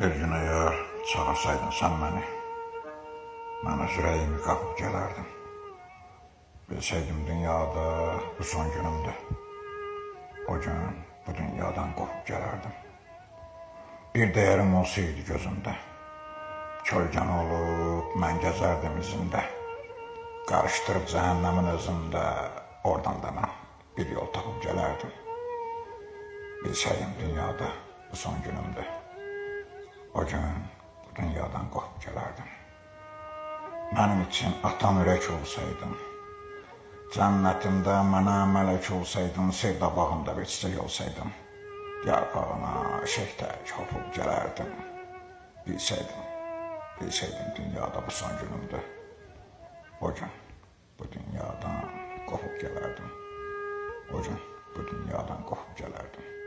Bir gün əgər çağırsaydın sən məni, mən öz ürəyimi qapıb gələrdim. Bilsəydim dünyada bu son günümdür. O gün bu dünyadan qopub gələrdim. Bir dəyərim olsaydı gözümdə, kölgən olub mən gəzərdim izində. Qarışdırıb cəhənnəmin özündə, oradan da mən bir yol tapıb gələrdim. Bilsəydim dünyada bu son günümdür. O gün bu dünyadan qopub gələrdim. Mənim üçün atan ürək olsaydın, cənnətimdə mənə mələk olsaydın, sevda bağımda bir çiçək olsaydın, yarpağına şehtək hopub gələrdim. Bilsəydim, bilsəydim dünyada bu son günümdür. O gün bu dünyadan qopub gələrdim. O gün bu dünyadan qopub gələrdim.